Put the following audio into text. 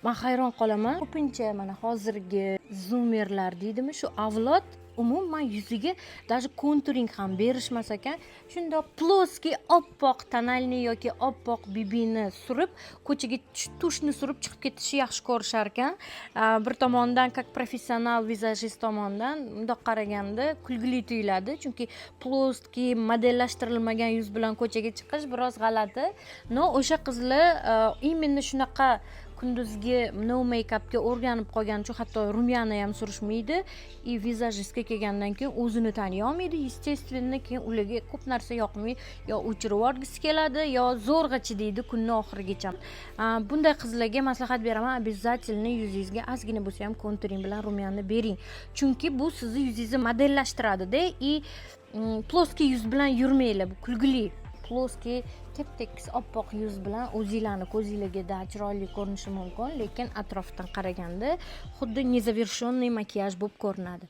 Man hayron qolaman, ko'pincha mana hozirgi zoomerlar deydimi, shu avlod umuman yuziga даже контуринг ham berishmas ekan. Shundoq плоский oppoq тональный yoki oppoq BBni surib, ko'chaga тушь ni surib chiqib ketishni yaxshi ko'rishar ekan. Bir tomondan, как professional vizajist tomonidan bundoq qaraganda kulgili tuyuladi, chunki плоский, modellashtirilmagan yuz bilan ko'chaga chiqish biroz g'alati. Но o'sha qizlar именно shunaqa kunduzgi no makeupga o'rganib qolgani uchun hatto румяна ham surishmaydi и vizajistga kelgandan keyin o'zini taniy olmaydi. Естественно, keyin ularga ko'p narsa yoqmay, yo o'chirib yuborgisi keladi, yo zo'rg'a chidaydi kunni oxirigacha. Bunday qizlarga maslahat beraman: обязательно yuzingizga ozgina bo'lsa ham контуринг bilan румяна bering, chunki bu sizni yuzingizni modellashtiradida. И плоский yuz bilan yurmanglar, bu kulgili. Плоский, tep tekis oppoq yuz bilan o'zinglarni ko'zinglarga da chiroyli ko'rinishi mumkin, lekin atrofdan qaraganda xuddi незавершенный makiyaj bo'lib ko'rinadi.